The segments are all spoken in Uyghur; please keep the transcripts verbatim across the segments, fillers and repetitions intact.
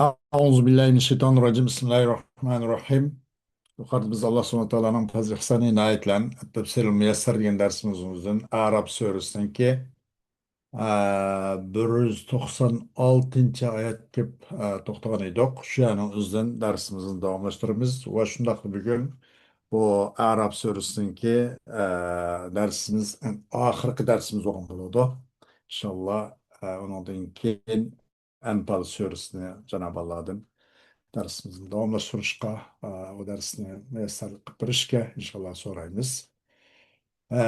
أعوذ بالله من الشيطان الرجيم. بسم الله الرحمن الرحيم. يۇقىرىدا بىز ئاللا سۇبھانەھۇ ۋە تائالانىڭ پەزلى ئىھسانى ئىنايىتى بىلەن التفسير الميسر دېگەن دەرسىمىزدىن ئەئراف سۈرىسىنىڭكى، ئە، بىر يۈز توقسان ئالتىنچى ئايەتكە كېلىپ، ئە، توختىغان ئىدۇق. شۇ يەرنىڭ ئۆزىدىن دەرسىمىزنى داۋاملاشتۇرىمىز. ۋە شۇنداقلا بۈگۈن بۇ ئەئراف سۈرىسىنىڭكى، ئە، دەرسىمىز، ئاخىرقى دەرسىمىز بولغان بولىدۇ. ئىنشاللا، ئە، ئۇنىڭدىن كېيىن ئەنپال سۈرىسىنى جانابىي ئاللادىن دەرسىمىزنى داۋاملاشتۇرۇشقا، ئە، ئۇ دەرسنى مۇيەسسەر قىلىپ بېرىشكە ئىنشاللا سورايمىز. ئە،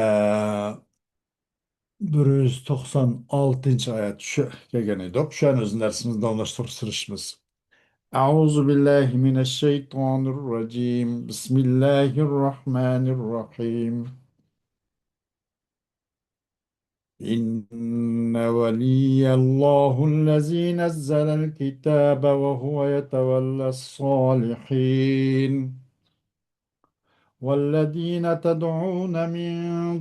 بىر يۈز توقسان ئالتىنچى ئايەت شۇ كەلگەن ئىدۇق. شۇ يەرنى ئۆزىنى دەرسىمىزنى داۋاملاشتۇرۇپ سۈرۈشىمىز. أعوذ بالله من الشيطان الرجيم. بسم الله الرحمن الرحيم. إن ولي الله الذي نزل الكتاب وهو يتولى الصالحين. والذين تدعون من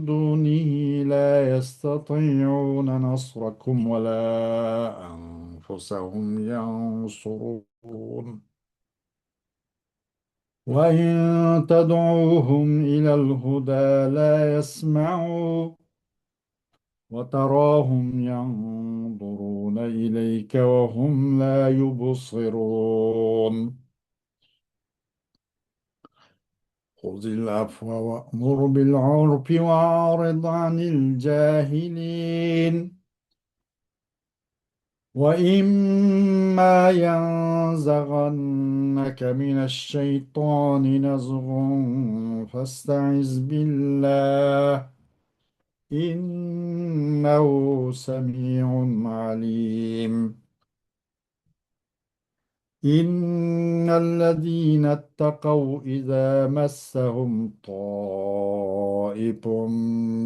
دونه لا يستطيعون نصركم ولا أنفسهم ينصرون. وإن تدعوهم إلى الهدى لا يسمعوا وتراهم ينظرون إليك وهم لا يبصرون. خذ العفو وأمر بالعرف وأعرض عن الجاهلين. وإما ينزغنك من الشيطان نزغ فاستعذ بالله، إنه سميع عليم. إن الذين اتقوا إذا مسهم طائف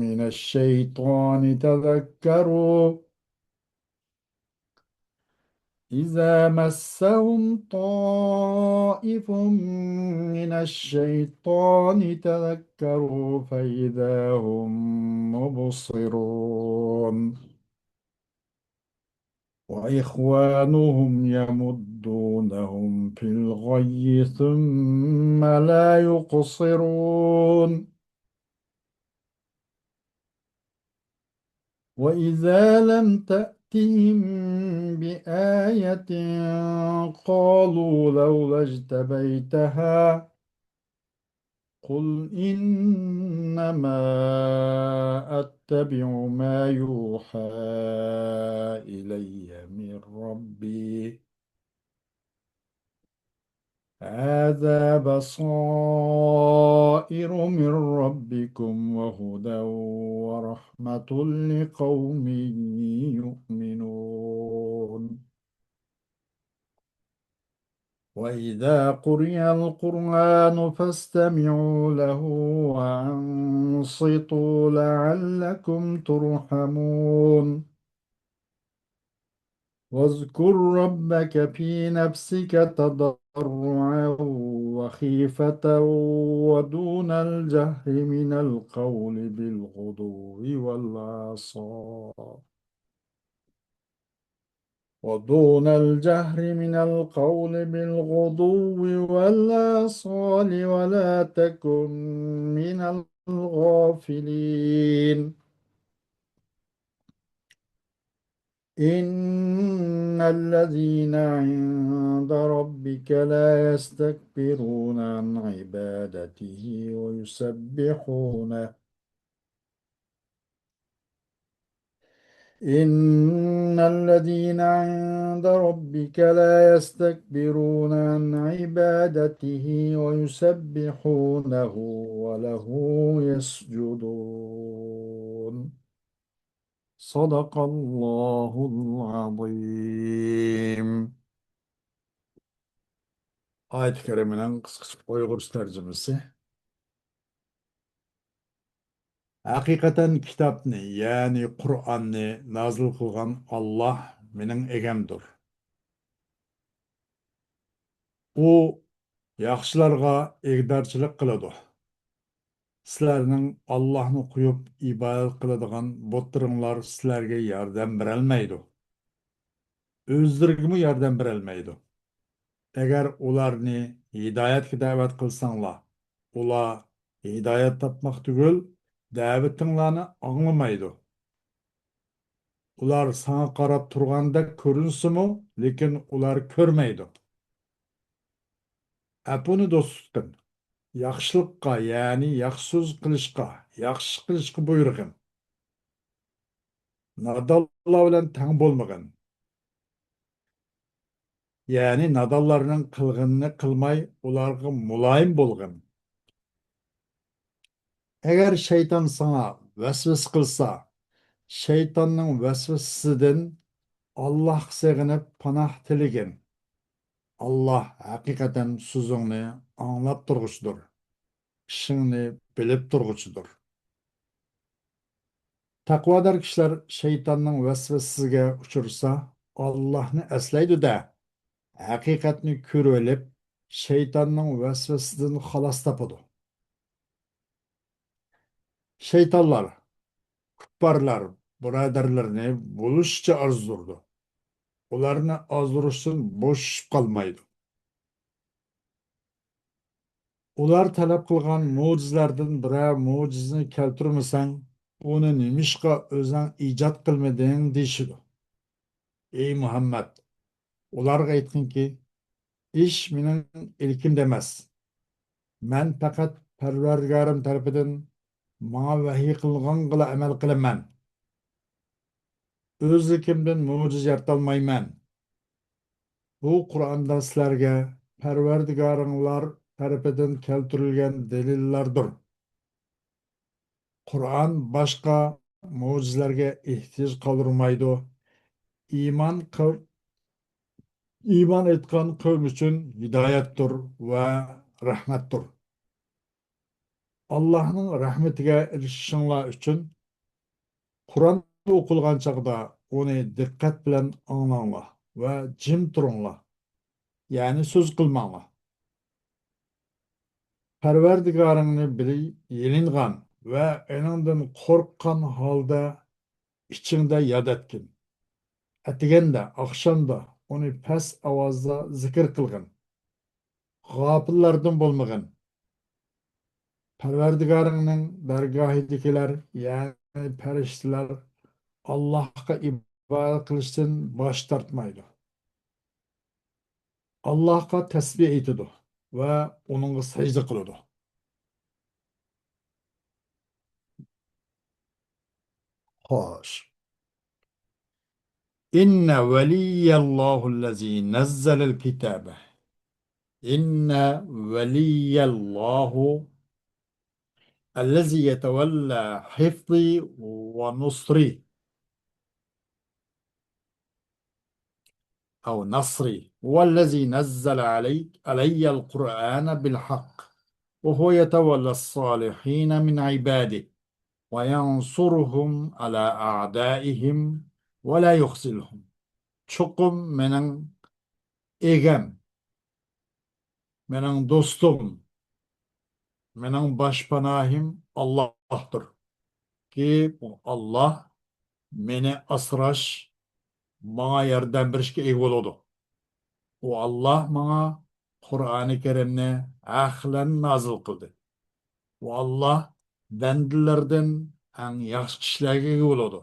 من الشيطان تذكروا إذا مسهم طائف من الشيطان تذكروا فإذا هم مبصرون. وإخوانهم يمدونهم في الغي ثم لا يقصرون. وإذا لم تأتهم بآية قالوا لولا اجتبيتها، قل إنما أتبع ما يوحى إلي من ربي، هذا بصائر من ربكم وهدى ورحمة لقوم يؤمنون. وإذا قرئ القرآن فاستمعوا له وأنصتوا لعلكم ترحمون. واذكر ربك في نفسك تضرعا وخيفة ودون الجهر من القول بالغدو والآصال ودون الجهر من القول بالغدو والآصال ولا تكن من الغافلين. إن الذين عند ربك لا يستكبرون عن عبادته ويسبحونه إن الذين عند ربك لا يستكبرون عن عبادته ويسبحونه وله يسجدون. صدق الله العظيم. ئايەت كەرىمىنىڭ قىسقىچە ئۇيغۇرچە تەرجىمىسى. ھەقىقەتەن كىتابنى، يەنى قۇرئاننى نازىل قىلغان ئاللاھ مېنىڭ ئىگەمدۇر. ئۇ ياخشىلارغا ئىگىدارچىلىق قىلىدۇ. سىلەرنىڭ ئاللاھنى قويۇپ ئىبادەت قىلىدىغان بۇتلىرىڭلار سىلەرگە ياردەم بېرەلمەيدۇ. ئۆزلىرىگىمۇ ياردەم بېرەلمەيدۇ. ئەگەر ئۇلارنى ھىدايەتكە دەۋەت قىلساڭلار، ئۇلار ھىدايەت تاپماق تۈگۈل، دەۋىتىڭلارنى ئاڭلىمايدۇ. ئۇلار ساڭا قاراپ تۇرغاندەك كۆرۈنسىمۇ، لېكىن ئۇلار كۆرمەيدۇ. ئەپۇنى دوستلۇقتىن، ياخشىلىققا، يەنى ياخشى سۆز قىلىشقا، ياخشى قىلىشقا بۇيرۇغىن. نادانلار بىلەن تەڭ بولمىغىن. يەنى نادانلارنىڭ قىلغىنىنى قىلماي، ئۇلارغا مۇلايىم بولغىن. ئەگەر شەيتان ساڭا ۋەسۋەسە قىلسا، شەيتاننىڭ ۋەسۋەسىسىدىن ئاللاھقا سېغىنىپ پاناھ تىلىگىن. ئاللاھ ھەقىقەتەن سۆزۈڭنى ئاڭلاپ تۇرغۇچىدۇر، ئىشىڭنى بىلىپ تۇرغۇچىدۇر. تەقۋادار كىشىلەر شەيتاننىڭ ۋەسۋەسىسىگە ئۇچرىسا، ئاللاھنى ئەسلەيدۇ-دە، ھەقىقەتنى كۆرۈۋېلىپ، شەيتاننىڭ ۋەسۋەسىسىدىن خالاس تاپىدۇ. شەيتانلار، كۇپپارلار بۇرادەرلىرىنى بولۇشىچە ئازدۇرىدۇ. ئۇلارنى ئازدۇرۇشتىن بوشىشىپ قالمايدۇ. ئۇلار تەلەپ قىلغان مۆجىزىلەردىن بىرەر مۆجىزىنى كەلتۈرمىسەڭ، ئۇنى نېمىشقا ئۆزۈڭ ئىجاد قىلمىدىڭ؟ دېيىشىدۇ. ئەي مۇھەممەد، ئۇلارغا ئېيتقىنكى، ئىش مېنىڭ ئىلكىمدە ئەمەس. مەن پەقەت پەرۋەردىگارىم تەرىپىدىن ماڭا ۋەھىي قىلىنغانغىلا ئەمەل قىلىمەن. ئۆزلۈكۈمدىن مۆجىزە يارىتالمايمەن. بۇ قۇرئاندا سىلەرگە پەرۋەردىگارىڭلار تەرىپىدىن كەلتۈرۈلگەن دەلىللاردۇر. قۇرئان باشقا مۆجىزىلەرگە ئېھتىياج قالدۇرمايدۇ. ئىمان قىل-، ئىمان ئېيتقان قەۋم ئۈچۈن ھىدايەتتۇر ۋە رەھمەتتۇر. ئاللاھنىڭ رەھمىتىگە ئېرىشىشىڭلار ئۈچۈن قۇرئان ئوقۇلغان چاغدا ئۇنى دىققەت بىلەن ئاڭلاڭلار ۋە جىم تۇرۇڭلار، يەنى سۆز قىلماڭلار. پەرۋەردىگارىڭنى بىلىپ يېلىنغان ۋە ئېنىڭدىن قورققان ھالدا ئىچىڭدە ياد ئەتكىن. ئەتىگەندە، ئاخشامدا ئۇنى پەس ئاۋازدا زىكىر قىلغىن. غاپىللاردىن بولمىغىن. پەرۋەردىگارىڭنىڭ دەرگاھىدىكىلەر، يەنى پەرىشتىلەر، ئاللاھقا ئىبادەت قىلىشتىن باش تارتمايدۇ. ئاللاھقا تەسبىھ ئېيتىدۇ ۋە ئۇنىڭغا سەجدە قىلىدۇ. خوش. إن ولي الله الذي نزل الكتاب. إن ولي الله الذي يتولى حفظي ونصري. أو نصري. هو الذي نزل علي، علي القرآن بالحق، وهو يتولى الصالحين من عباده، وينصرهم على أعدائهم، ولا يخذلهم. چوقۇم مېنىڭ ئىگەم، مېنىڭ دوستۇم، مېنىڭ باشپاناھىم ئاللاھتۇر. كى، ئاللاھ مېنى ئاسراش، ماڭا ياردەم بېرىشكە ئىگە بولىدۇ. ئۇ ئاللاھ ماڭا قۇرئانى كەرىمنى ھەق بىلەن نازىل قىلدى. ئۇ ئاللاھ بەندىلىرىدىن ئەڭ ياخشى كىشىلەرگە ئىگە بولىدۇ.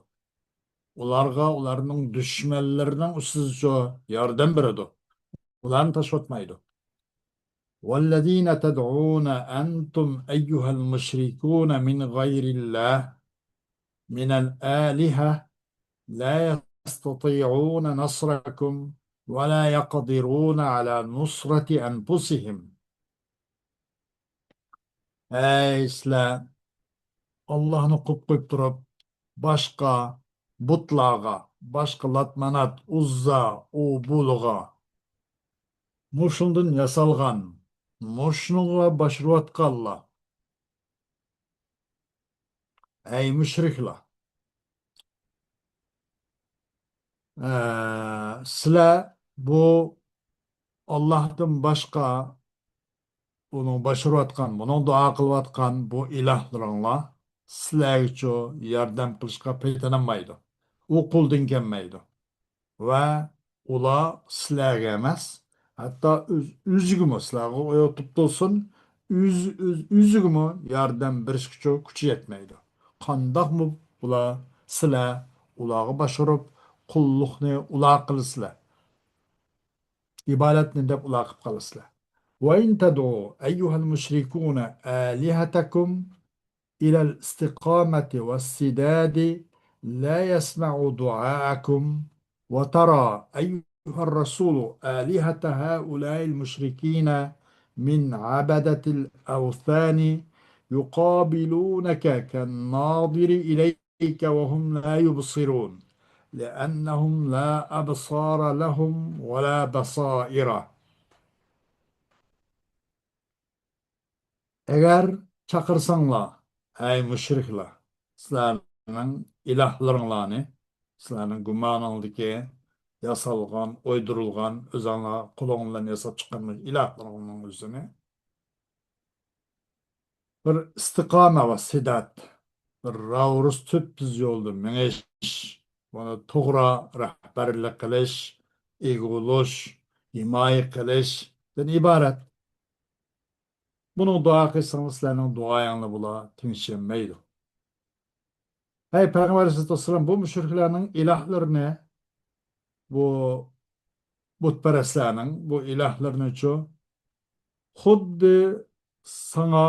ئۇلارغا ئۇلارنىڭ دۈشمەنلىرىنىڭ ئۈستىدىچۇ ياردەم بېرىدۇ. ئۇلارنى تاشلاتمايدۇ. والذين تدعون أنتم أيها المشركون من غير الله، من الآلهة، لا يستطيعون نصركم ولا يقدرون على نصرة أنفسهم. ئەي سىلەر، ئاللاھنى قويۇپ قويۇپ تۇرۇپ، باشقا بۇتلارغا، باشقا لات-مانات، ئۇززا، ئۇ-بۇلىغا، مۇشۇندىن ياسالغان، مۇشۇنىڭغا باش ئۇرۇۋاتقانلار، ئەي مۇشرىكلار! ئە، سىلەر بۇ ئاللاھتىن باشقا ئۇنىڭ باش ئۇرۇۋاتقان، بۇنىڭ دۇئا قىلىۋاتقان بۇ ئىلاھلىرىڭلار سىلەرگىچۇ ياردەم قىلىشقا پېتىنالمايدۇ. ئۇ قولدىن كەلمەيدۇ. ۋە ئۇلار سىلەرگە ئەمەس، ھەتتا ئۆز-، ئۆزىگىمۇ، سىلەرگە ئويۇتۇپ تۇرسۇن، ئۆز-، ئۆز-، ئۆزىگىمۇ ياردەم بېرىشكىچۇ كۈچى يەتمەيدۇ. قانداقمۇ بۇلار، سىلەر ئۇلارغا باش ئۇرۇپ، قۇللۇقنى ئۇلار قىلىسىلەر، ئىبادەتنى دەپ ئۇلار قىلىپ قالىسىلەر. وإن تدعوا أيها المشركون آلهتكم إلى الاستقامة والسداد لا يسمعوا دعاءكم، وترى أيها الرسول آلهة هؤلاء المشركين من عبدة الأوثان يقابلونك كالناظر إليك وهم لا يبصرون، لأنهم لا أبصار لهم ولا بصائر. ئەگەر چاقىرساڭلار، ئەي مۇشرىكلار، سىلەرنىڭ ئىلاھلىرىڭلارنى، سىلەرنىڭ گۇمانىڭدىكى ياسالغان، ئويدۇرۇلغان، ئۆزۈڭلار قولۇڭ بىلەن ياساپ چىققان ئىلاھلىرىڭنىڭ ئۆزىنى بىر ئىستىقامە ۋە سىدات، بىر راۋۇرۇس تۈپتۈز يولدا مېڭىش، بۇنى توغرا رەھبەرلىك قىلىش، ئىگە بولۇش، ھىمايە قىلىشتىن ئىبارەت. بۇنىڭ دۇئا قىلسىڭىز، سىلەرنىڭ دۇئايىڭلار بۇلار تىڭشىيەلمەيدۇ. ھەي پەيغەمبەر ئەلەيھىسسالاتۇ ۋەسسالام، بۇ مۇشرىكلارنىڭ ئىلاھلىرىنى، بۇ بۇتپەرەسلەرنىڭ بۇ ئىلاھلىرىنىچۇ، خۇددى ساڭا،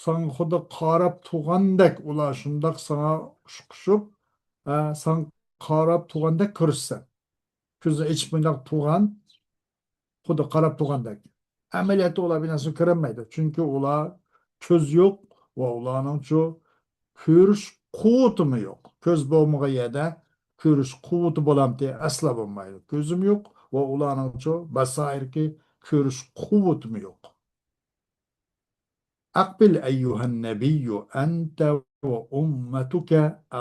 ساڭا خۇددى قاراپ تۇرغاندەك، ئۇلار شۇنداق ساڭا ئۇشقۇشۇپ، ھە، ساڭا قاراپ تۇرغاندەك كۆرسىسەن. كۆزىنى ئېچىپ مۇنداق تۇرغان، خۇددى قاراپ تۇرغاندەك. ئەمەلىيەتتە ئۇلار بىر نەرسىنى كۆرەلمەيدۇ. چۈنكى ئۇلار كۆز يوق ۋە ئۇلارنىڭچۇ كۆرۈش قۇۋۋىتىمۇ يوق. كۆز بولمىغان يەردە كۆرۈش قۇۋۋىتى بولامتى؟ ئەسلا بولمايدۇ. كۆزمۇ يوق ۋە ئۇلارنىڭچۇ باسائىركى كۆرۈش قۇۋۋىتىمۇ يوق. أقبل أيها النبي أنت وأمتك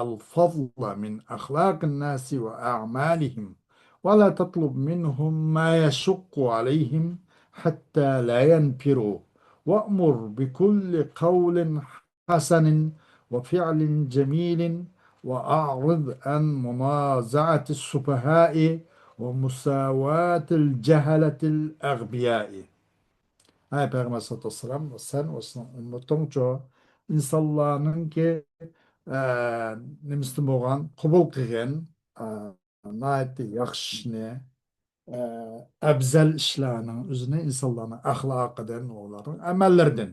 الفضل من أخلاق الناس وأعمالهم، ولا تطلب منهم ما يشق عليهم حتى لا ينفروا، وأمر بكل قول حسن وفعل جميل، وأعرض عن منازعة السفهاء ومساواة الجهلة الأغبياء. ھەي پەيغەمبەر سەللەللاھۇ ئەلەيھى ۋەسەللەم، سەن ۋە سېنىڭ ئۈممىتىڭچۇ ئىنسانلارنىڭكى، ئە، نېمىسىدىن بولغان، قوبۇل قىلغىن، ئە، ناھايىتى ياخشى ئىشنى، ئە، ئەۋزەل ئىشلارنىڭ ئۆزىنى ئىنسانلارنىڭ ئەخلاقىدىن، ئۇلارنىڭ ئەمەللىرىدىن.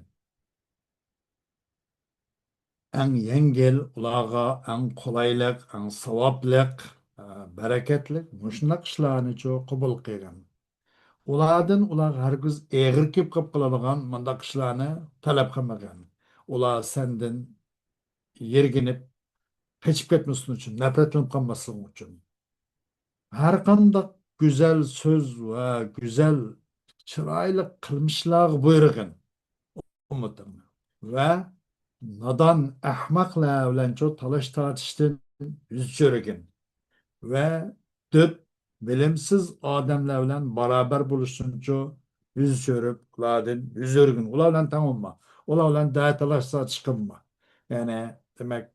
ئەڭ يەڭگىل، ئۇلارغا ئەڭ قولايلىق، ئەڭ ساۋابلىق، ئە، بەرىكەتلىك مۇشۇنداق ئىشلارنىچۇ قوبۇل قىلغىن. ئۇلاردىن ئۇلارغا ھەرگىز ئېغىر كېلىپ قېلىپ قالىدىغان مۇنداق ئىشلارنى تەلەپ قىلمىغىن. ئۇلار سەندىن يىرگىنىپ، قېچىپ كەتمىسۇن ئۈچۈن، نەپرەتلىنىپ قالماسلىقىڭ ئۈچۈن. ھەرقانداق گۈزەل سۆز ۋە گۈزەل، چىرايلىق قىلمىشلارغا بۇيرۇغىن ئۈممىتىڭنى. ۋە نادان، ئەخمەقلەر بىلەنچۇ تالاش-تارتىشتىن يۈز چۆرۈگىن. ۋە دۆت، بىلىمسىز ئادەملەر بىلەن بارابەر بولۇشتىنچۇ يۈز چۆرۈپ، ئۇلاردىن يۈز ئۆرۈگىن. ئۇلار بىلەن تەڭ بولما. ئۇلار بىلەن دە تالاش-تارتىش قىلما. يەنى، دېمەك،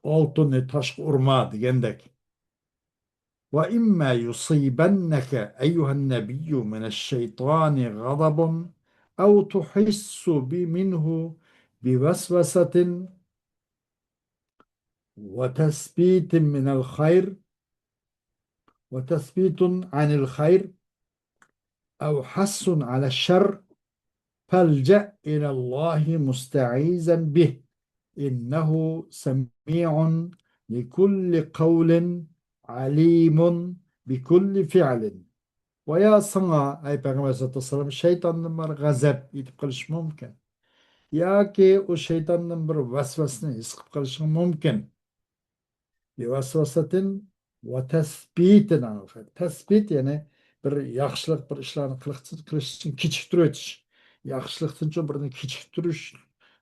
ئالتۇننى تاشقا ئۇرما دېگەندەك. وإما يصيبنك أيها النبي من الشيطان غضب أو تحس ب-، منه بوسوسة وتثبيت من الخير، وتثبيت عن الخير، أو حث على الشر، فالجأ إلى الله مستعيذا به، إنه سميع لكل قول عليم بكل فعل. ۋە يا ساڭا، ئەي پەيغەمبەر ئەلەيھىسسالاتۇ ۋەسسالام، شەيتاندىن بىر غەزەپ يېتىپ قېلىشى مۇمكىن. ياكى ئۇ شەيتاندىن بىر ۋەسۋەسىنى ھېس قىلىپ قېلىشىڭ مۇمكىن. بوسوسة وتثبيت عن الخير. تەسبىت، يەنى بىر ياخشىلىق، بىر ئىشلارنى قىلىق-، قىلىشتىن كېچىكتۈرۈۋېتىش. ياخشىلىقتىنچۇ بىرنى كېچىكتۈرۈش،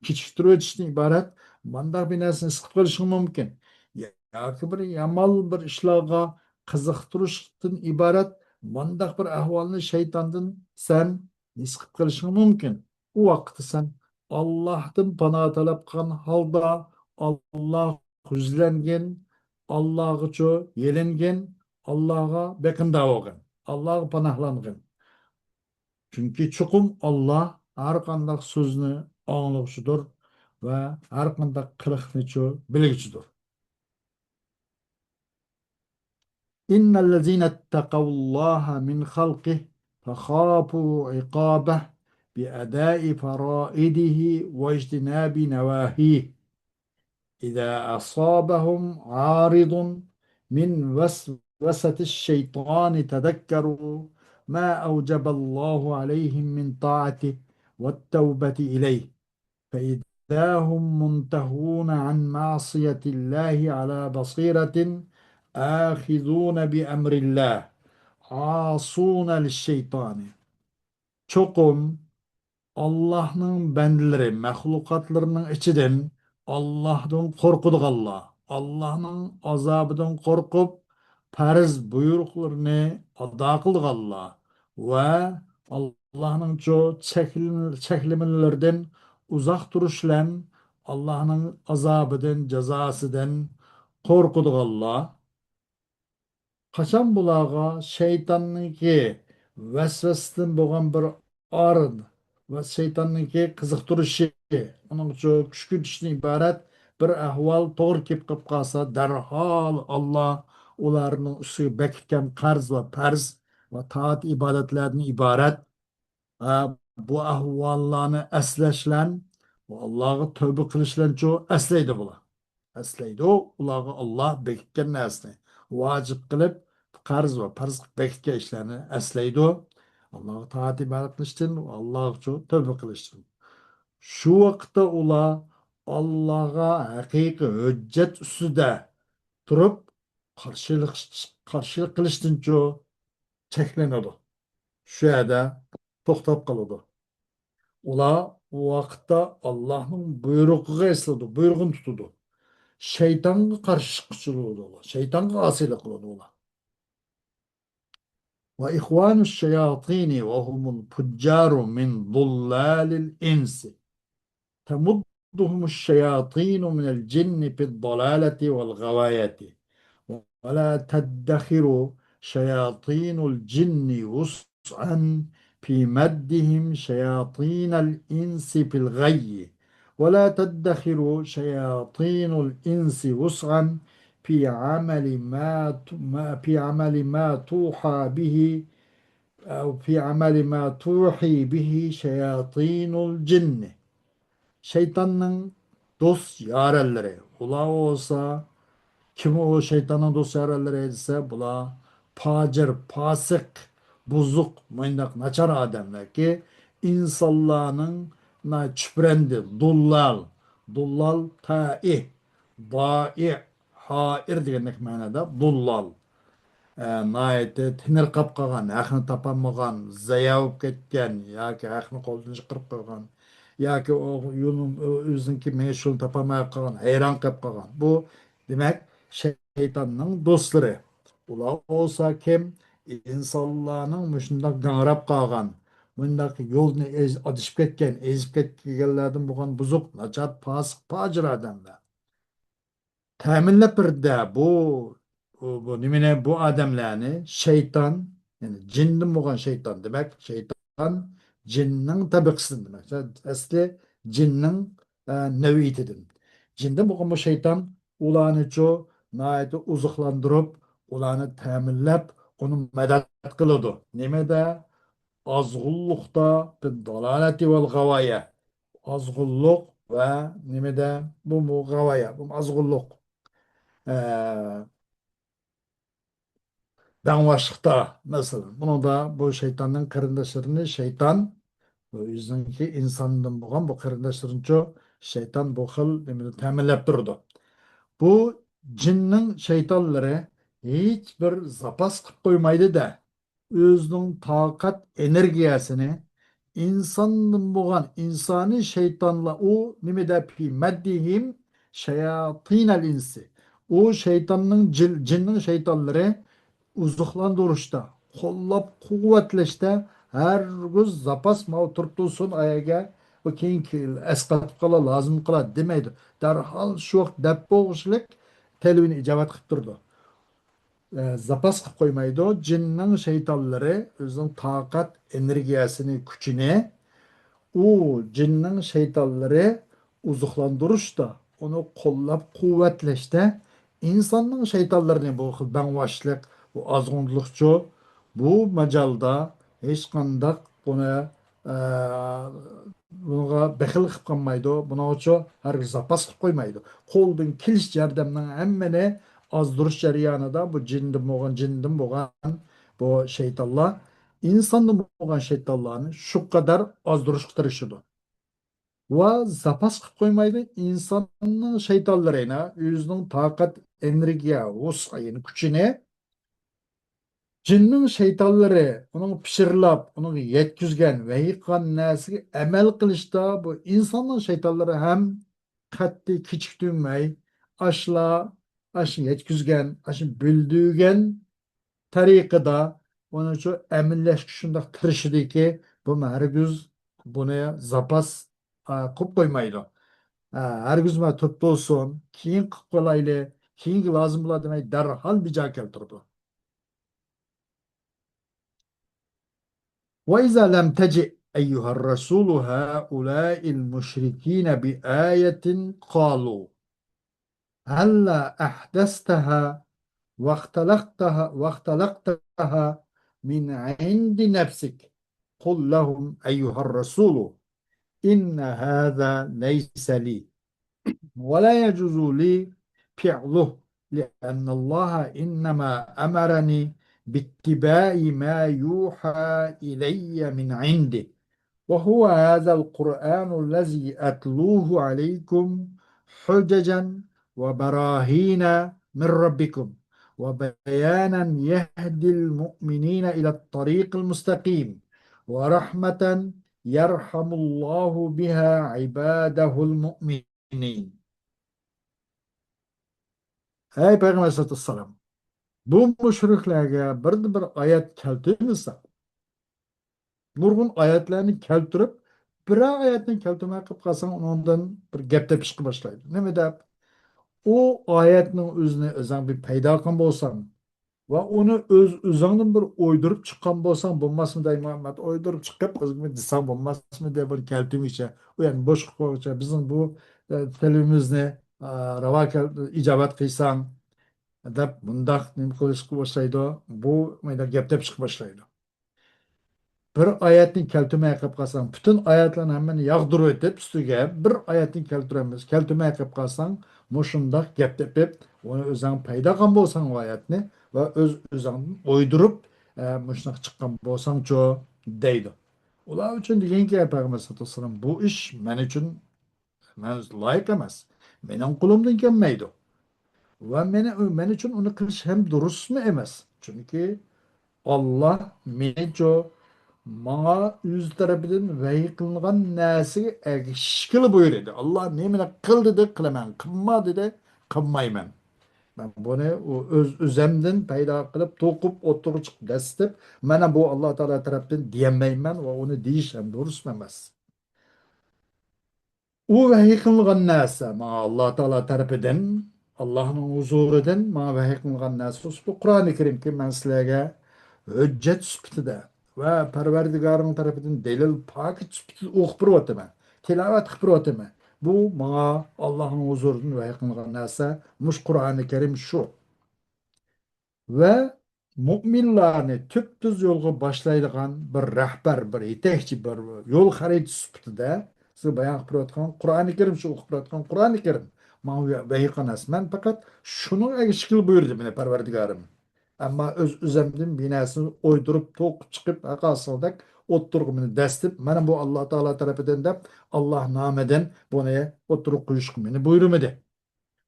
كېچىكتۈرۈۋېتىشتىن ئىبارەت مۇنداق بىر نەرسىنى ھېس قىلىپ قېلىشىڭ مۇمكىن. ياكى بىر يامان بىر ئىشلارغا قىزىقتۇرۇشتىن ئىبارەت مۇنداق بىر ئەھۋالنى شەيتاندىن سەن ھېس قىلىپ قېلىشىڭ مۇمكىن. ئۇ ۋاقىتتا سەن ئاللاھتىن پاناھ تەلەپ قىلغان ھالدا، ئاللاھ يۈزلەنگىن، ئاللاھقىچۇ يېلىنگىن، ئاللاھقا بېقىندار بولغىن. ئاللاغا پاناھلانغىن. چۈنكى چوقۇم ئاللا ھەر قانداق سۆزنى ئاڭلىغۇچىدۇر ۋە ھەر قانداق قىلىقنىچۇ بىلگۈچىدۇر. إن الذين اتقوا الله من خلقه فخافوا عقابه بأداء فرائضه واجتناب نواهيه. إذا أصابهم عارض من وسوسة الشيطان تذكروا ما أوجب الله عليهم من طاعته والتوبة إليه. فإذا هم منتهون عن معصية الله على بصيرة آخذون بأمر الله عاصون للشيطان. چوقۇم ئاللاھنىڭ بەندىلىرى، مەخلۇقاتلىرىنىڭ ئىچىدىن ئاللاھتىن قورقىدىغانلار، ئاللاھنىڭ ئازابىدىن قورقۇپ، پەرز بۇيرۇقلىرىنى ئادا قىلىدىغانلار ۋە ئاللاھنىڭچۇ چەكلىمىلىرىدىن ئۇزاق تۇرۇش بىلەن ئاللاھنىڭ ئازابىدىن، جازاسىدىن قورقىدىغانلار، قاچان بۇلارغا شەيتاننىڭكى ۋەسۋەسىسىدىن بولغان بىر ئار ۋە شەيتاننىڭكى قىزىقتۇرۇشى، ئۇنىڭچۇ كۈشكۈرتۈشتىن ئىبارەت بىر ئەھۋال توغرا كېلىپ قېلىپ قالسا، دەرھال ئاللا ئۇلارنىڭ ئۈستىگە بېكىتكەن قەرز ۋە پەرز ۋە تائەت ئىبادەتلەردىن ئىبارەت ھە، بۇ ئەھۋاللارنى ئەسلەشلەن، ئاللاغا تەۋبە قىلىشلەنچۇ ئەسلەيدۇ بۇلار. ئەسلەيدۇ، ئۇلارغا ئاللا بېكىتكەن نەرسىنى ۋاجىپ قىلىپ، قەرز ۋە پەرز قىلىپ بېكىتكەن ئىشلارنى ئەسلەيدۇ. ئاللاغا تائەت ئىبادەت قىلىشتىن، ئاللاغىچۇ تەۋبە قىلىشتىن. شۇ ۋاقىتتا ئۇلار ئاللاغا ھەقىقىي ھۆججەت ئۈستىدە تۇرۇپ، قارشىلىق، قارشىلىق قىلىشتىنچۇ چەكلىنىدۇ. شۇ يەردە توختاپ قالىدۇ. ئۇلار ئۇ ۋاقىتتا ئاللاھنىڭ بۇيرۇقىغا ئېسىلىدۇ، بۇيرۇقىنى تۇتىدۇ. شەيتانغا قارشى چىققۇچى بولىدۇ ئۇلار. شەيتانغا ئاسىيلىق قىلىدۇ ئۇلار. وإخوان الشياطين وهم الفجار من ضلال الإنس. تمدهم الشياطين من الجن في الضلالة والغواية، ولا تدخر شياطين الجن وسعا في مدهم شياطين الإنس في الغي، ولا تدخر شياطين الإنس وسعا في عمل ما ت-، ما، في عمل ما توحى به، أو في عمل ما توحي به شياطين الجن. شەيتاننىڭ دوست يارەنلىرى. ئۇلار بولسا، كىم ئۇ شەيتاننىڭ دوست يارەنلىرى دېسە، بۇلار پاجىر، پاسىق، بۇزۇق، مۇنداق ناچار ئادەملەركى، ئىنسانلارنىڭ نا-، چۈپرەندى، دۇللال، دۇللال، تائى، دائى، ھائىر دېگەندەك مەنىدە دۇللال. ئە، ناھايىتى تېنىرقاپ قالغان، ھەقنى تاپالمىغان، زايا بولۇپ كەتكەن ياكى ھەقنى قولدىن چىقىرىپ قويغان ياكى ئۇ يولنى، ئۆزىنىڭكى مېڭىش يولىنى تاپالماي قالغان، ھەيران قېلىپ قالغان. بۇ، دېمەك، شەيتاننىڭ دوستلىرى. ئۇلار بولسا كىم؟ ئىنسانلارنىڭ مۇشۇنداق گاڭراپ قالغان، مۇنداق يولنى ئېز-، ئادىشىپ كەتكەن، ئېزىپ كەتكەنلەردىن بولغان بۇزۇق، ناچار، پاسىق، پاجىر ئادەملەر. تەمىنلەپ بېرىدۇ بۇ، بۇ، بۇ نېمىنى، بۇ ئادەملەرنى شەيتان، يەنى جىندىن بولغان شەيتان، دېمەك، شەيتان جىننىڭ تەبىقىسىدىن، دېمەك، ئەسلى جىننىڭ، ئە، نەۋئىيىتىدىن. جىندىن بولغان بۇ شەيتان ئۇلارنىچۇ ناھايىتى ئوزۇقلاندۇرۇپ، ئۇلارنى تەمىنلەپ، ئۇنى مەدەت قىلىدۇ. نېمىدە؟ ئازغۇنلۇقتا، في الضلالة والغواية. ئازغۇنلۇق ۋە نېمىدە؟ بۇمۇ غاۋايە، بۇمۇ ئازغۇنلۇق. ئە، داڭۋاشلىقتا، مەسىلەن، بۇنىڭدا بۇ شەيتاننىڭ قېرىنداشلىرىنى شەيتان، بۇ ئۆزىنىڭكى ئىنساندىن بولغان بۇ قېرىنداشلىرىنىچۇ شەيتان بۇ خىل نېمىدە تەمىنلەپ تۇرىدۇ. بۇ جىننىڭ شەيتانلىرى ھېچ بىر زاپاس قىلىپ قويمايدۇ-دە، ئۆزىنىڭ تاقەت ئېنېرگىيەسىنى ئىنساندىن بولغان ئىنسانىي شەيتانلار، ئۇ نېمىدە، في مدهم شياطين الإنس. ئۇ شەيتاننىڭ جىل-، جىننىڭ شەيتانلىرى ئوزۇقلاندۇرۇشتا، قوللاپ قۇۋۋەتلەشتە ھەرگىز زاپاس ماۋۇ تۇرۇپ تۇرسۇن، ئايەگە بۇ كېيىن كېيىن ئەسقاتىپ قالا، لازىم قىلا دېمەيدۇ. دەرھال شۇ ۋاقىت دەپ بولغۇچىلىك تەلىپىنى ئىجابەت قىلىپ تۇرىدۇ. ئە، زاپاس قىلىپ قويمايدۇ. جىننىڭ شەيتانلىرى ئۆزىنىڭ تاقەت ئېنېرگىيەسىنى، كۈچىنى ئۇ جىننىڭ شەيتانلىرى ئوزۇقلاندۇرۇشتا، ئۇنى قوللاپ قۇۋۋەتلەشتە ئىنساننىڭ شەيتانلىرىنى، بۇ خىل بەڭۋاشلىق، بۇ ئازغۇنلۇقچۇ، بۇ ماجالدا ھېچقانداق بۇنى، ئە، بۇنىڭغا بېخىل قىلىپ قالمايدۇ، بۇنىڭغىچۇ ھەرگىز زاپاس قىلىپ قويمايدۇ. قولىدىن كېلىشىچە ياردەمنىڭ ھەممىنى ئازدۇرۇش جەريانىدا بۇ جىندىن بولغان، جىندىن بولغان بۇ شەيتانلار ئىنساندىن بولغان شەيتانلارنى شۇ قەدەر ئازدۇرۇشقا تىرىشىدۇ. ۋە زاپاس قىلىپ قويمايدۇ. ئىنساننىڭ شەيتانلىرىنى، ئۆزىنىڭ تاقەت، ئېنېرگىيە، ۋۇسئا، يەنى كۈچىنى جىننىڭ شەيتانلىرى ئۇنىڭ پىچىرلاپ، ئۇنىڭغا يەتكۈزگەن، ۋەھىي قىلغان نەرسىگە ئەمەل قىلىشتا بۇ ئىنساننىڭ شەيتانلىرى ھەم قەتئىي كېچىكتۈرمەي، ئاشلا، ئاشۇ يەتكۈزگەن، ئاشۇ بىلدۈرگەن تەرىقىدە ئۇنى شۇ ئەمەلىيلەشكە شۇنداق تىرىشىدۇكى، بۇ ھەرگىز بۇنى زاپاس، ئا، قىلىپ قويمايدۇ. ئا، ھەرگىز مانا تۇرۇپ تۇرسۇن، كېيىن قىلىپ قالايلى، كېيىنگە لازىم بولار دېمەي، دەرھال بىجا كەلتۈرىدۇ. وإذا لم تجئ أيها الرسول هؤلاء المشركين بآية قالوا هلا أحدثتها واختلقتها، واختلقتها من عند نفسك. قل لهم أيها الرسول إن هذا ليس لي ولا يجوز لي فعله، لأن الله إنما أمرني باتباع ما يوحى إلي من عنده، وهو هذا القرآن الذي أتلوه عليكم حججا وبراهين من ربكم وبيانا يهدي المؤمنين إلى الطريق المستقيم ورحمة يرحم الله بها عباده المؤمنين. ھەي پەيغەمبەر ئەلەيھىسسالاتۇ ۋەسسالام، بۇ مۇشرىكلارغا بىردىن بىر ئايەت كەلتۈرمىسەڭ، نۇرغۇن ئايەتلەرنى كەلتۈرۈپ، بىرەر ئايەتنى كەلتۈرمەي قېلىپ قالساڭ، ئۇنىڭدىن بىر گەپ تېپىشقا باشلايدۇ. نېمە دەپ؟ ئۇ ئايەتنىڭ ئۆزىنى ئۆزۈڭ بىر پەيدا قىلغان بولساڭ، ۋە ئۇنى ئۆز، ئۆزۈڭدىن بىر ئويدۇرۇپ چىققان بولساڭ، بولماسمىدى، ئەي مۇھەممەد، ئويدۇرۇپ چىقىپ، ئۆزۈڭ دېسەڭ بولماسمىدى، بۇنى كەلتۈرمىگىچە، ئۇ يەنى بوشقا قويغۇچە، بىزنىڭ بۇ، ئە، تەلىپىمىزنى، ئە، راۋا كەل-، ئىجابەت قىلساڭ، دەپ مۇنداق نېمە قىلىشقا باشلايدۇ، بۇ مەيدان گەپ تېپىشقا باشلايدۇ. بىر ئايەتنى كەلتۈرمەي قېلىپ قالساڭ، پۈتۈن ئايەتلەرنى ھەممىنى ياغدۇرۇۋېتىپ، ئۈستىگە بىر ئايەتنى كەلتۈرەمىز، كەلتۈرمەي قېلىپ قالساڭ، مۇشۇنداق گەپ تېپىپ، ئۇنى ئۆزۈڭ پەيدا قىلغان بولساڭ ئۇ ئايەتنى ۋە ئۆز ئۆزۈڭدىن ئويدۇرۇپ، ئە، مۇشۇنداق چىققان بولساڭچۇ دەيدۇ. ئۇلار ئۈچۈن دېگەنكى، پەيغەمبەر سەللەللاھۇ ئەلەيھى ۋەسەللەم، بۇ ئىش مەن ئۈچۈن مەن لايىق ئەمەس. مېنىڭ قولۇمدىن كەلمەيدۇ. ۋە مېنى، مەن ئۈچۈن ئۇنى قىلىش ھەم دۇرۇسمۇ ئەمەس. چۈنكى ئاللا مېنىچۇ ماڭا ئۆز تەرىپىدىن ۋەھىي قىلىنغان نەرسىگە ئەگىشىشكىلا بۇيرۇدى. ئاللا نېمىنى قىل دېدى، قىلىمەن. قىلما دېدى، قىلمايمەن. مەن بۇنى ئۇ ئۆز ئۆزەمدىن پەيدا قىلىپ، توقۇپ، ئوتتۇرىغا چىقىپ، دەسسىتىپ، مانا بۇ ئاللا تائالا تەرەپتىن دېيەلمەيمەن ۋە ئۇنى دېيىش ھەم دۇرۇسمۇ ئەمەس. ئۇ ۋەھىي قىلىنغان نەرسە ماڭا ئاللا تائالا تەرىپىدىن، ئاللانىڭ ھۇزۇرىدىن ماڭا ۋەھىي قىلىنغان نەرسە بولسا، بۇ قۇرئانى كەرىمكى، مەن سىلەرگە ھۆججەت سۈپىتىدە ۋە پەرۋەردىگارىڭ تەرىپىدىن دەلىل پاكىت سۈپىتىدە ئوقۇپ بېرىۋاتىمەن، تىلاۋەت قىلىپ بېرىۋاتىمەن. بۇ ماڭا ئاللانىڭ ھۇزۇرىدىن ۋەھىي قىلىنغان نەرسە، مۇشۇ قۇرئانى كەرىم شۇ. ۋە مۇئمىنلارنى تۈپتۈز يولغا باشلايدىغان بىر رەھبەر، بىر يېتەكچى، بىر يول خەرىتىسى سۈپىتىدە سىزگە بايان قىلىپ بېرىۋاتقان قۇرئانى كەرىم، شۇ ئوقۇپ بېرىۋاتقان قۇرئانى كەرىم ماڭا ۋەھىي قىلىنغان نەرسە. مەن پەقەت شۇنىڭ ئەگىشىشكىلا بۇيرۇدى مېنى پەرۋەردىگارىم. ئەمما ئۆز ئۆزەمدىن بىر نەرسىنى ئويدۇرۇپ، توقۇپ چىقىپ، ھەقاسىلدەك ئوتتۇرىغا مېنى دەسسىتىپ، مانا بۇ ئاللا تائالا تەرىپىدىن دەپ، ئاللا نامىدىن بۇنى ئوتتۇرىغا قويۇشقا مېنى بۇيرۇمىدى.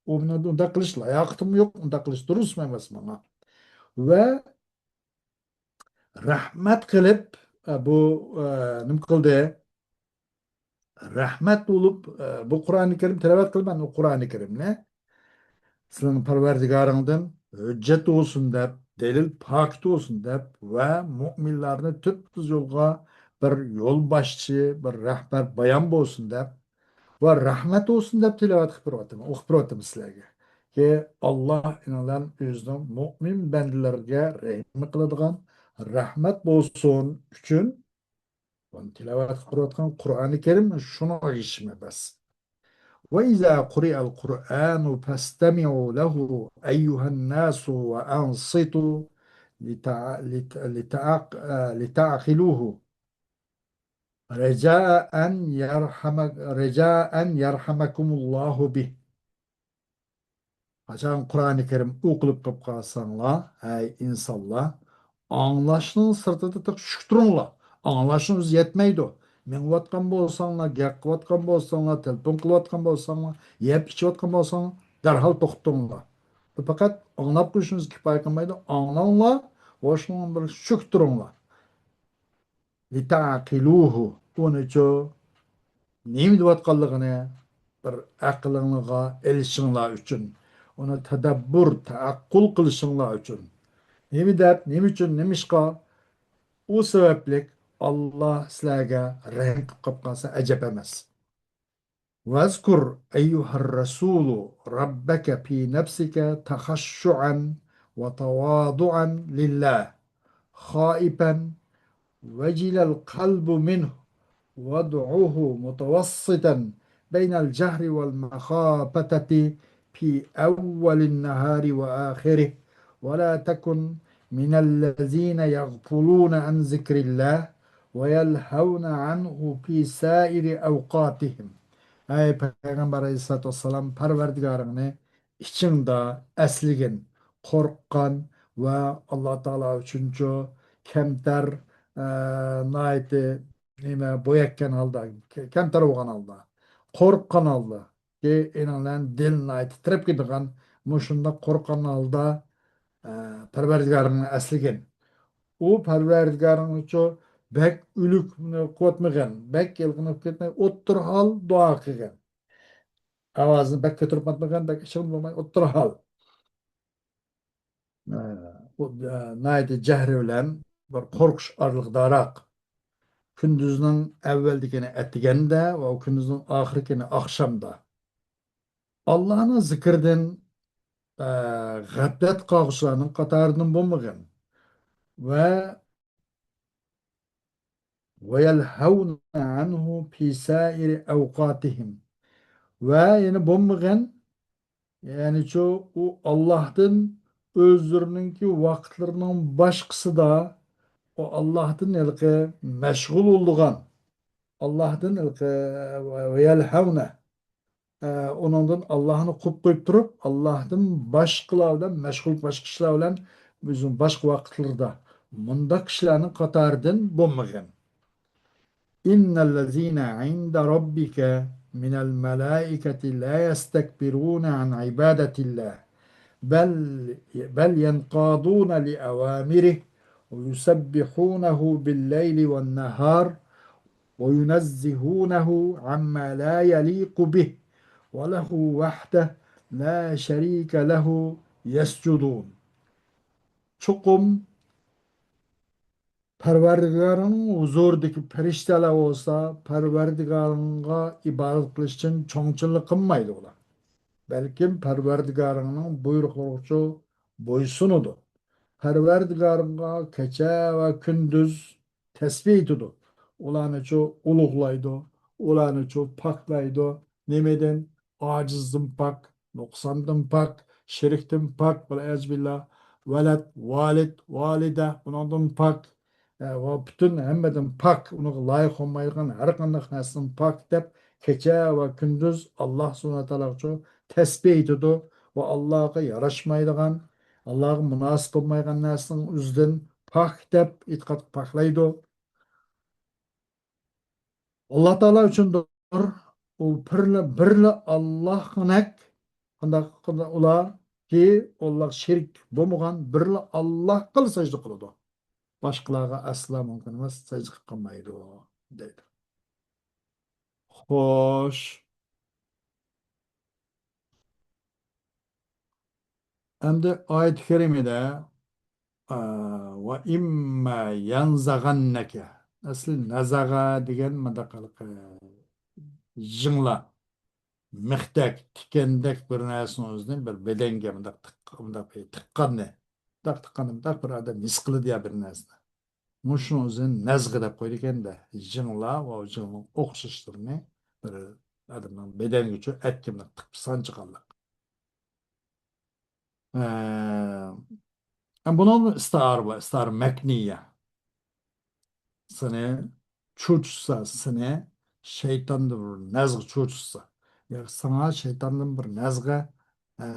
ئۇ مېنىڭ ئۇنداق قىلىش لاياقىتىم يوق، ئۇنداق قىلىش دۇرۇسمۇ ئەمەس ماڭا. ۋە رەھمەت قىلىپ، ئە، بۇ، ئە، نېمە قىلدى؟ رەھمەت بولۇپ، ئە، بۇ قۇرئانى كەرىم تىلاۋەت قىلىمەن، ئۇ قۇرئانى كەرىمنى. سېنىڭ پەرۋەردىگارىڭدىن ھۆججەت بولسۇن دەپ، دەلىل پاكىت بولسۇن دەپ ۋە مۇئمىنلارنى تۈپتۈز يولغا بىر يولباشچى، بىر رەھبەر بايان بولسۇن دەپ ۋە رەھمەت بولسۇن دەپ تىلاۋەت قىلىپ بېرىۋاتىمەن، ئوقۇپ بېرىۋاتىمەن سىلەرگە. كى، ئاللا ئېنىڭلار ئۆزىنىڭ مۆمىن بەندىلىرىگە رەھىم قىلىدىغان، رەھمەت بولسۇن ئۈچۈن، بۇنى تىلاۋەت قىلىۋاتقان قۇرئانى كەرىم شۇنىڭغا ئىشىمە بەس. وإذا قرئ القرآن فاستمعوا له أيها الناس وأنصتوا لتع-، لت-، لتعق-، لتعقلوه رجاء أن يرحمك-، رجاء أن يرحمكم الله به. قاچان قۇرئانى كەرىم ئوقۇلۇپ قېلىپ قالساڭلار، ھەي ئىنسانلار، ئاڭلاشنىڭ سىرتىدا تېخى چۈشۈپ تۇرۇڭلار. ئاڭلاشنىڭ ئۆزى يەتمەيدۇ. مېڭىۋاتقان بولساڭلار، گەپ قىلىۋاتقان بولساڭلار، تېلېفون قىلىۋاتقان بولساڭلار، يەپ ئىچىۋاتقان بولساڭلار، دەرھال توختىتىڭلار. بۇ پەقەت ئاڭلاپ قويۇشىڭىز كۇپايە قىلمايدۇ. ئاڭلاڭلار، ھوشۇڭلار بىلەن چۈشۈپ تۇرۇڭلار. لتعقلوه، ئۇنىچۇ نېمە دەۋاتقانلىقىنى بىر ئەقلىڭلارغا ئېلىشىڭلار ئۈچۈن، ئۇنى تەدەببۇر، تەئەققۇل قىلىشىڭلار ئۈچۈن. نېمە دەپ، نېمە ئۈچۈن، نېمىشقا؟ ئۇ سەۋەبلىك ئاللا سىلەرگە رەھىم قىلىپ قېلىپ قالسا ئەجەب ئەمەس. واذكر أيها الرسول ربك في نفسك تخشعا وتواضعا لله، خائفا وجل القلب منه، وادعه متوسطا بين الجهر والمخافتة في أول النهار وآخره، ولا تكن من الذين يغفلون عن ذكر الله ويلهون عنه في سائر أوقاتهم. ئەي پەيغەمبەر ئەلەيھىسسالاتۇ ۋەسسالام، پەرۋەردىگارىڭنى ئىچىڭدا ئەسلىگىن، قورققان ۋە ئاللا تائالا ئۈچۈنچۇ كەمتەر، ئە، ناھايىتى نېمە بوياتكەن ھالدا، كەمتەر بولغان ھالدا، قورققان ھالدا، كى ئېنىڭلەن دىل ناھايىتى تىترەپ كېتىدىغان، مۇشۇنداق قورققان ھالدا، ئە، پەرۋەردىگارىڭنى ئەسلىگىن. ئۇ پەرۋەردىگارىڭنىچۇ بەك ئۈلۈك قىلىۋاتمىغىن، بەك يالقىنىپ كەتمەي، ئوتتۇرا ھال دۇئا قىلغىن. ئاۋازىنى بەك كۆتۈرۈپ ئاتمىغىن، بەك ئىچىڭ بولماي، ئوتتۇرا ھال. ئە، ئۇ، ئە، ناھايىتى جەھرى بىلەن بىر قورقۇش ئارىلىقىداراق. كۈندۈزنىڭ ئەۋۋەلدىكىنى ئەتىگەندە ۋە كۈندۈزنىڭ ئاخىرىكىنى ئاخشامدا. ئاللانىڭ زىكرىدىن، ئە، غەپلەت قالغۇچىلارنىڭ قاتارىدىن بولمىغىن. ۋە ويلهون عنه في سائر أوقاتهم. ۋە يەنە بولمىغىن، يەنىچۇ ئۇ ئاللاھتىن ئۆزلىرىنىڭكى ۋاقىتلىرىنىڭ باشقىسىدا ئۇ ئاللاھتىن ھېلىقى مەشغۇل بولىدىغان، ئاللاھتىن ھېلىقى ويلهون، ئە، ئۇنىڭدىن ئاللاھنى قوپ قويۇپ تۇرۇپ، ئاللاھتىن باشقىلار بىلەن مەشغۇل، باشقا ئىشلار بىلەن ئۆزىنىڭ باشقا ۋاقىتلىرىدا مۇنداق كىشىلەرنىڭ قاتارىدىن بولمىغىن. إن الذين عند ربك من الملائكة لا يستكبرون عن عبادة الله بل، بل ينقادون لأوامره ويسبحونه بالليل والنهار وينزهونه عما لا يليق به وله وحده لا شريك له يسجدون. چوقۇم پەرۋەردىگارىڭنىڭ ھۇزۇرىدىكى پەرىشتىلەر بولسا پەرۋەردىگارىڭغا ئىبادەت قىلىش ئۈچۈن چوڭچىلىق قىلمايدۇ ئۇلار. بەلكىم پەرۋەردىگارىڭنىڭ بۇيرۇقلىرىغىچۇ بويسۇنىدۇ. پەرۋەردىگارىڭغا كېچە ۋە كۈندۈز تەسبىھ ئېيتىدۇ. ئۇلارنىچۇ ئۇلۇغلايدۇ، ئۇلارنىچۇ پاكلايدۇ. نېمىدىن؟ ئاجىزدىن پاك، نۇقساندىن پاك، شىركتىن پاك، ۋەلئىيازۇبىللا، ۋەلەد، ۋالىد، ۋالىدە، بۇنىڭدىن پاك، ئە، ۋە پۈتۈن ھەممىدىن پاك، ئۇنىڭغا لايىق بولمايدىغان ھەر قانداق نەرسىدىن پاك دەپ، كېچە ۋە كۈندۈز ئاللا سۇبھانەھۇ ۋە تائالاغىچۇ تەسبىھ ئېيتىدۇ ۋە ئاللاغا ياراشمايدىغان، ئاللاغا مۇناسىپ بولمايدىغان نەرسىنىڭ ئۆزىدىن پاك دەپ ئېتىقاد پاكلايدۇ. ئاللا تائالا ئۈچۈندۇر. ئۇ بىرلا، بىرلا ئاللاھقىنەك، قانداق، قانداق ئۇلار كى، ئاللاغا شېرىك بولمىغان بىرلا ئاللاھقىلا سەجدە قىلىدۇ. باشقىلارغا ئەسلا مۇمكىن ئەمەس، سەجدە قىلىپ قالمايدۇ، دەيدۇ. خوش. ئەمدى ئايەت كەرىمىدە، ئا، وإما ينزغنك. ئەسلى نەزەغە دېگەن مۇنداق ھېلىقى جىڭلار. مىختەك، تىكەندەك بىر نەرسىنىڭ ئۆزىنى بىر بەدەنگە مۇنداق تىق-، مۇنداق بىر تىققاننى، مۇنداق تىققاننى مۇنداق بىر ئادەم ھېس قىلىدۇ يا بىر نەرسىنى. مۇشۇنىڭ ئۆزىنى نەزغ دەپ قويىدىكەن-دە. جىڭلار ۋە جىڭنىڭ ئوخشاشلىرىنى بىر ئادەمنىڭ بەدەنگىچۇ ئەتكە مۇنداق تىقىپ سانچىغانلىق. ئە، بۇنىڭ ئىستىئارە بار، ئىستىئارە مەكنىيە. سېنى چۆچۈتسە، سېنى شەيتاندىن بىر نەزغ چۆچۈتسە. يا ساڭا شەيتاندىن بىر نەزغە، ئە،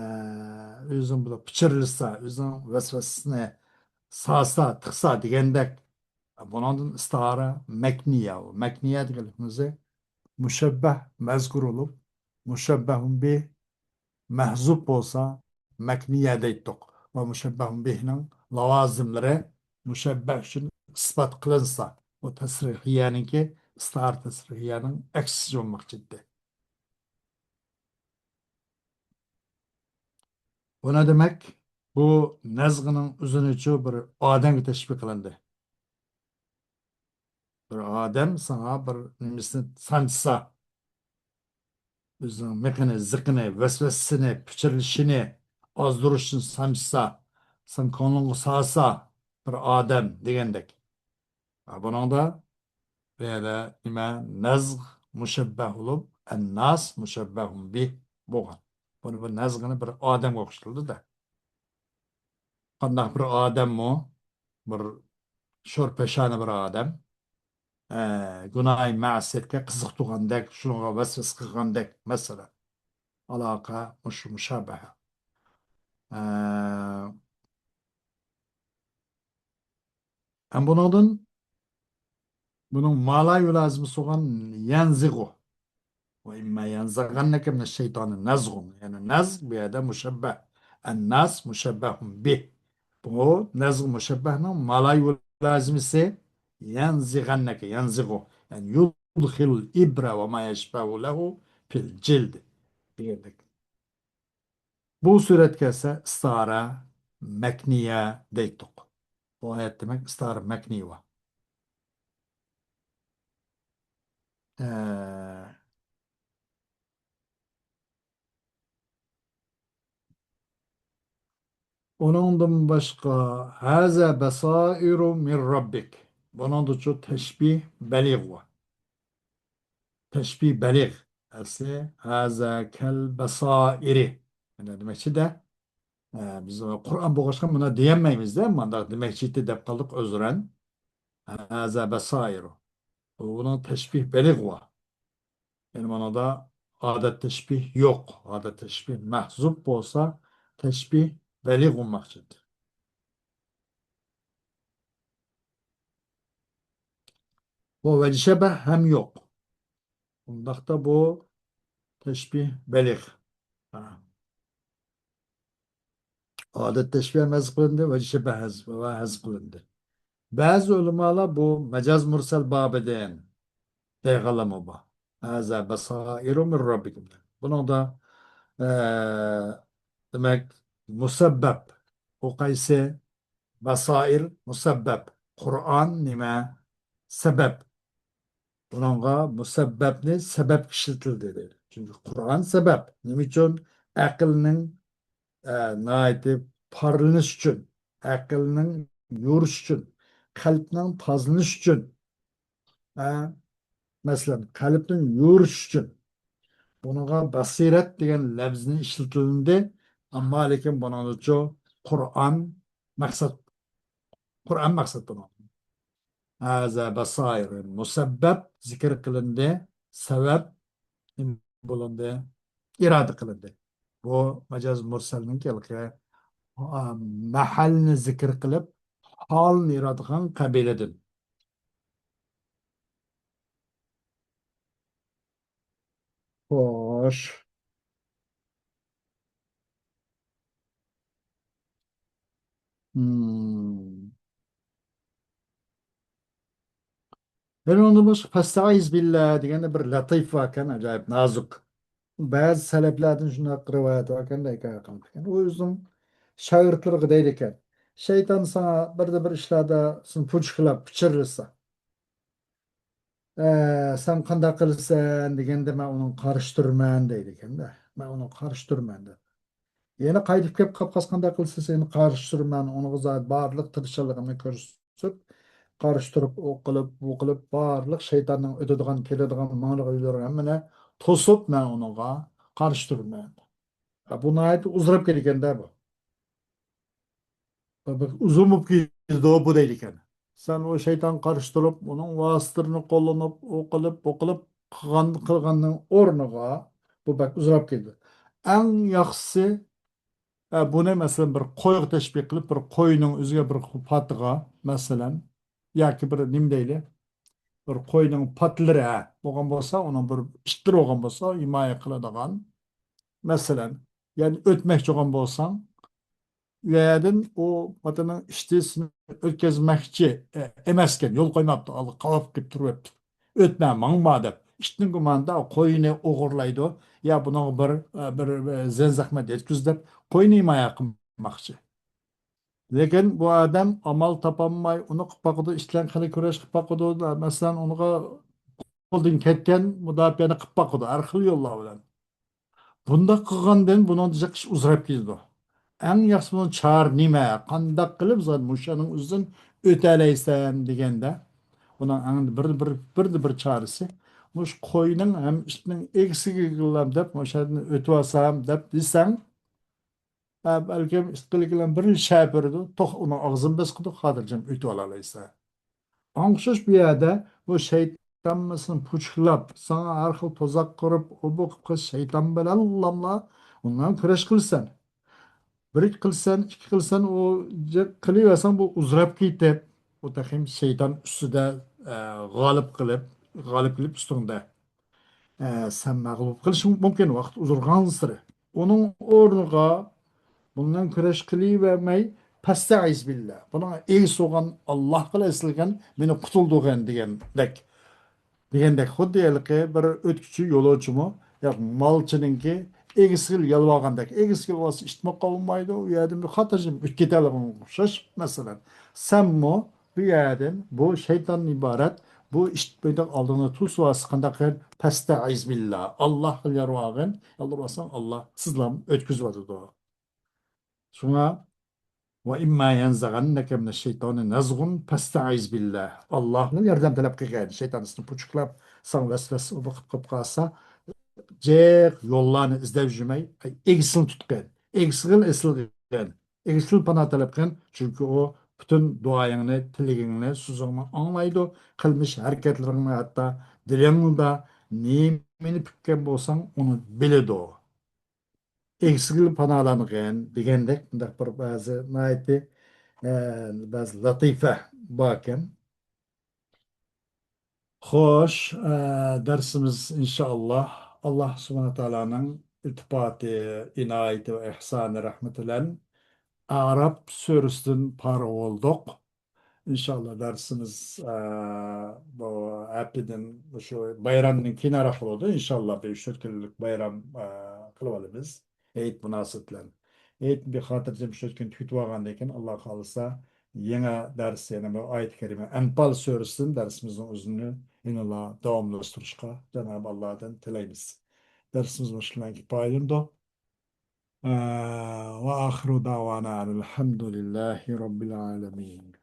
ئۆزۈڭ بىلەن پىچىرلىسا، ئۆزۈڭ ۋەسۋەسىسىنى سالسا، تىقسا دېگەندەك. بۇنىڭدىن ئىستىئارە مەكنىيە. مەكنىيە دېگەنلىكىمىز مۇشەببەھ مەزكۇر بولۇپ، مۇشەببەھۇن بىھ مەھزۇپ بولسا، مەكنىيە دەيتتۇق. ۋە مۇشەببەھۇن بىھنىڭ لاۋازىملىرى مۇشەببەھ ئۈچۈن ئىسپات قىلىنسا، بۇ تەسرىھىيەنىڭكى، ئىستىئارە تەسرىھىيەنىڭ ئەكسىچە بولماقچى ئىدى. بۇ نېمە دېمەك؟ بۇ نەزغنىڭ ئۆزىنىچۇ بىر ئادەمگە تەشبىھ قىلىندى. بىر ئادەم ساڭا بىر نېمىسىنى سانچىسا، ئۆزىنىڭ مىقىنى، زىقىنى، ۋەسۋەسىسىنى، پىچىرلىشىنى ئازدۇرۇشنى سانچىسا، سەن كۆڭلۈڭگە سالسا، بىر ئادەم دېگەندەك. ھە، بۇنىڭدا بۇ يەردە نېمە؟ نەزغ مۇشەببەھ بولۇپ، ئەنناس مۇشەببەھۇن بىھ بولغان. بۇنى بىر نەزغنى بىر ئادەمگە ئوخشىتىلدى-دە. قانداق بىر ئادەممۇ؟ بىر شور پېشانە بىر ئادەم. ئە، گۇناھى مەسىيەتكە قىزىقتۇرغاندەك، شۇنىڭغا ۋەسۋەسە قىلغاندەك، مەسىلەن. ئالاقە، مۇشۇ مۇشابەھە. ئە، ھەم بۇنىڭدىن، بۇنىڭ مالا يۇلازىمىسى بولغان يەنزىغۇ. ۋە ئىمما يەنزىغەننەكە مىنەششەيتانى نەزغۇن. يەنى نەزغ بۇ يەردە مۇشەببەھ. ئەنناس مۇشەببەھۇن بىھ. بۇ نەزغ مۇشەببەھنىڭ مالا يۇلازىمىسى يەنزىغەننەكە، يەنزىغۇ. يەنى يۇدخىلۇل ئىبرە ۋە ما يەشبەھۇ لەھۇ فىل جىلد دېگەندەك. بۇ سۈرەتكە كەلسە ئىستىئارە مەكنىيە دەيتتۇق. بۇ ئايەت دېمەك ئىستىئارە مەكنىيە. ئە، ئۇنىڭدىن باشقا، ھازا بەسائىرۇ مىن رەببىك. بۇنىڭدىچۇ تەشبىھ بەلىغ بار. تەشبىھ بەلىغ. ئەسلى، ھازا كەل بەسائىرى. يەنى دېمەكچىدە، ئە، بىز قۇرئان بولغاچقا مۇنى دېيەلمەيمىز-دە، مانداق دېمەكچىدى دەپ قالدۇق ئۆزرەن. ھازا بەسائىرۇ. بۇ، بۇنىڭ تەشبىھ بەلىغ بار. يەنى مانا دا ئادەت تەشبىھ يوق. ئادەت تەشبىھ مەھزۇپ بولسا، تەشبىھ بەلىغ بولماقچى. بۇ ۋەجشەبەھ ھەم يوق. ئۇنداقتا بۇ تەشبىھ بەلىغ. ھە. ئادەت تەشبىھ ھەزىپ قىلىندى، ۋەجشەبەھ ھەزىپ، ۋە ھەزىپ قىلىندى. بەزى ئۆلىمالار بۇ مەجاز مۇرسەل بابىدىن دەيدىغانلارمۇ بار. ھازا بەسائىرۇ مىن رەببىكۇم. بۇنىڭدا، ئە، دېمەك، مۇسەببەپ. ئۇ قايسى؟ بەسائىر مۇسەببەپ. قۇرئان نېمە؟ سەبەب. بۇنىڭغا مۇسەببەپنى سەبەبكە ئىشلىتىلدى دەيدۇ. چۈنكى قۇرئان سەبەب. نېمە ئۈچۈن؟ ئەقىلنىڭ، ئە، ناھايىتى پارلىنىش ئۈچۈن، ئەقىلنىڭ يورۇش ئۈچۈن، قەلبنىڭ تازىلىنىش ئۈچۈن، ئە، مەسىلەن، قەلبنىڭ يورۇش ئۈچۈن. بۇنىڭغا بەسىرەت دېگەن لەپزىنى ئىشلىتىلدى. ئەمما لېكىن بۇنىڭدىچۇ قۇرئان مەقسەت، قۇرئان مەقسەت بۇنىڭ. ھازا بەسائىر، مۇسەببەپ زىكىر قىلىندى، سەۋەب نېمە بولۇندى؟ ئىرادە قىلىندى. بۇ مەجاز مۇرسەلنىڭ ھېلىقى، ئا، مەھەلنى زىكىر قىلىپ، ھالنى ئىرادە قىلغان قەبىلىدىن. خوش. مم. يەنە ئۇنىڭدىن باشقا، فەستەئىز بىللا دېگەندە بىر لەتىف باركەن، ئاجايىپ نازۇك. بەزى سەلەپلەردىن شۇنداق رىۋايەت باركەن، ھېكايە قىلىنىدىكەن. ئۇ ئۆزىنىڭ شاگىرتلىرىغا دەيدىكەن، شەيتان ساڭا بىردە بىر ئىشلاردا سېنى پۇچۇقلاپ پىچىرلىسا، ئە، سەن قانداق قىلىسەن دېگەندە، مەن ئۇنىڭغا قارشى تۇرىمەن دەيدىكەن-دە. مەن ئۇنىڭغا قارشى تۇرىمەن دەپ. يەنە قايتىپ كېلىپ قاپقاچ، قانداق قىلىسەن، سېنى قارشى تۇرىمەن، ئۇنىڭغا زادى بارلىق تىرىشچانلىقىمنى كۆرسىتىپ، قارشى تۇرۇپ، ئۇ قىلىپ، بۇ قىلىپ، بارلىق شەيتاننىڭ ئۆتىدىغان، كېلىدىغان، ماڭىدىغان يوللىرىنى ھەممىنى توسۇپ، مەن ئۇنىڭغا قارشى تۇرىمەن. ھە، بۇ ناھايىتى ئۇزىراپ كېتىدىكەن-دە بۇ. بەك ئۇزۇن بولۇپ كېتىدۇ بۇ دەيدىكەن. سەن ئۇ شەيتانغا قارشى تۇرۇپ، ئۇنىڭ ۋاسىتىلىرىنى قوللىنىپ، ئۇ قىلىپ، بۇ قىلىپ قىلغان، قىلغاننىڭ ئورنىغا بۇ بەك ئۇزىراپ كېتىدۇ. ئەڭ ياخشىسى، ئە، بۇنى مەسىلەن بىر قويغا تەشبىھ قىلىپ، بىر قوينىڭ ئۆزىگە بىر پاتىغا، مەسىلەن، ياكى بىر نېمە دەيلى، بىر قوينىڭ پاتلىرى، ھە، بولغان بولسا، ئۇنىڭ بىر ئىتلىرى بولغان بولسا، ھىمايە قىلىدىغان، مەسىلەن، يەنى ئۆتمەكچى بولغان بولساڭ، ئۇ يەردىن ئۇ پاتىنىڭ ئىتى سېنى ئۆتكۈزمەكچى، ئە، ئەمەسكەن، يول قويماپتۇ، ئالدىغا قاۋاپ كېلىپ تۇرۇۋەپتۇ. ئۆتمە، ماڭما دەپ. ئىتنىڭ گۇمانىدا قوينى ئوغرىلايدۇ. يا بۇنىڭغا بىر، ئە، بىر، بىر زىيان-زەخمەت يەتكۈز دەپ، قوينى ھىمايە قىلماقچى. لېكىن بۇ ئادەم ئامال تاپالماي، ئۇنى قىلىپ باقىدۇ، ئىت بىلەن قېنى كۈرەش قىلىپ باقىدۇ، مەسىلەن، ئۇنىڭغا قولدىن كەتكەن مۇداپىئەنى قىلىپ باقىدۇ، ھەر خىل يوللار بىلەن. بۇنداق قىلغاندىن بۇنىڭدا جىق ئىش ئۇزىراپ كېتىدۇ. ئەڭ ياخشى بۇنىڭ چارە نېمە؟ قانداق قىلىپ سەن مۇشۇنىڭ ئۆزىدىن ئۆتەلەيسەن دېگەندە، بۇنىڭ ئەڭ بىر، بىر، بىردە بىر چارىسى، مۇشۇ قوينىڭ ھەم ئىتنىڭ ئىگىسىگە دەپ مۇشۇ يەردىن ئۆتۈۋالسام دەپ دېسەڭ، ئە، بەلكىم ئىت بىلەن بىرىنى شەپۈرىدۇ، توخ، ئۇنىڭ ئاغزىنى بېسىقىدۇ، خاتىرجەم ئۆتۈۋالالايسەن. ئاڭشاش بۇ يەردە بۇ شەيتانمىسىنى پۇچۇقلاپ، ساڭا ھەر خىل تۇزاق قۇرۇپ، ئۇ بۇ قىلىپ قىلىش شەيتان بىلەنلاملا ئۇنىڭ كۈرەش قىلىسەن. بىر قىلسەن، ئىككى قىلسەن، ئۇ جىق قىلىۋەرسەڭ، بۇ ئۇزىراپ كېتىپ، ئۇ تېخىمۇ شەيتان ئۈستىدە، ئە، غالىپ قىلىپ، غالىپ كېلىپ ئۈستۈڭدە. ئە، سەن مەغلۇپ قىلىشىڭ مۇمكىن ۋاقىت ئۇزارغانسېرى. ئۇنىڭ ئورنىغا بۇنىڭ كۈرەش قىلىۋەرمەي، پەستەئىز بىللا. بۇنىڭ ئىگىسى بولغان ئاللاھقىلا ئېسىلگىن، مېنى قۇتۇلدۇرغىن دېگەندەك. دېگەندەك، خۇددى ھېلىقى بىر ئۆتكۈچى يولۇچىمۇ، يا مالچىنىڭكى ئىگىسىگە يالۋارغاندەك. ئىگىسىگە يالۋارسا ئىتمۇ قوۋمايدۇ، ئۇ يەردىن بىر خاتىرجەم ئۆتۈپ كېتەلىگەن ئوخشاش. مەسىلەن، سەنمۇ بۇ يەردىن، بۇ شەيتاندىن ئىبارەت، بۇ ئىت بۇنداق ئالدىڭدا توسۇۋالسا قانداق قىل؟ پەستەئىز بىللا. ئاللاھقا يالۋارغىن، يالۋۇرساڭ ئاللاھ سىزلارنى ئۆتكۈزۈۋاتىدۇ. شۇڭا، ۋە ئىمما يەنزەغەننەكە مىنەششەيتانى نەزغۇن پەستەئىز بىللا. ئاللاھنىڭ ياردەم تەلەپ قىلغىن. شەيتان سېنى پۇچۇقلاپ، ساڭا ۋەسۋەسە ئۇرۇپ قىلىپ قالسا، جىق يوللارنى ئىزدەپ يۈرمەي، ئىگىسىنى تۇتقىن. ئىگىسىگە ئېسىلغىن. ئىگىسىدىن پانا تەلەپ قىلىڭ، چۈنكى ئۇ پۈتۈن دۇئايىڭنى، تىلىكىڭنى، سۆزۈڭنى ئاڭلايدۇ، قىلمىش ھەرىكەتلىرىڭنى، ھەتتا دىلىڭدا نېمىنى پۈككەن بولساڭ، ئۇنى بىلىدۇ. ئىگىسىگىلا پانالانغىن دېگەندەك، بۇنداق بىر بەزى ناھايىتى، ئە، بەزى لەتىپە باركەن. خوش، ئە، دەرسىمىز ئىنشائاللا، ئاللا سۇبھانە تائالانىڭ ئىلتىپاتى، ئىنايىتى ۋە ئېھسانى، رەھمىتى بىلەن ئەئراپ سۈرىسىدىن پارا بولدۇق. ئىنشائاللا دەرسىمىز، ئە، بۇ ھەپتىدىن، شۇ بايرامدىن كېيىنراق بولىدۇ. ئىنشائاللا بىر ئۈچ تۆت كۈنلۈك بايرام، ئە، قىلىۋالىمىز. ھېيت مۇناسىۋىتى بىلەن. ھېيت بىر خاتىرجەم شۇ كۈن تۈگىتىۋالغاندىن كېيىن، ئاللا خالىسا، يېڭى دەرس، يەنە بىر ئايەت كەرىمە، ئەنپال سۈرىسىدىن دەرسىمىزنىڭ ئۆزىنى يەنىلا داۋاملاشتۇرۇشقا جانابى ئاللادىن تىلەيمىز. دەرسىمىز مۇشۇ بىلەن كۇپايىلىنىدۇ. ئە، ۋە ئاخىرۇ دەۋانا ئەنىل ھەمدۇلىللاھى رەببىل ئالەمىن.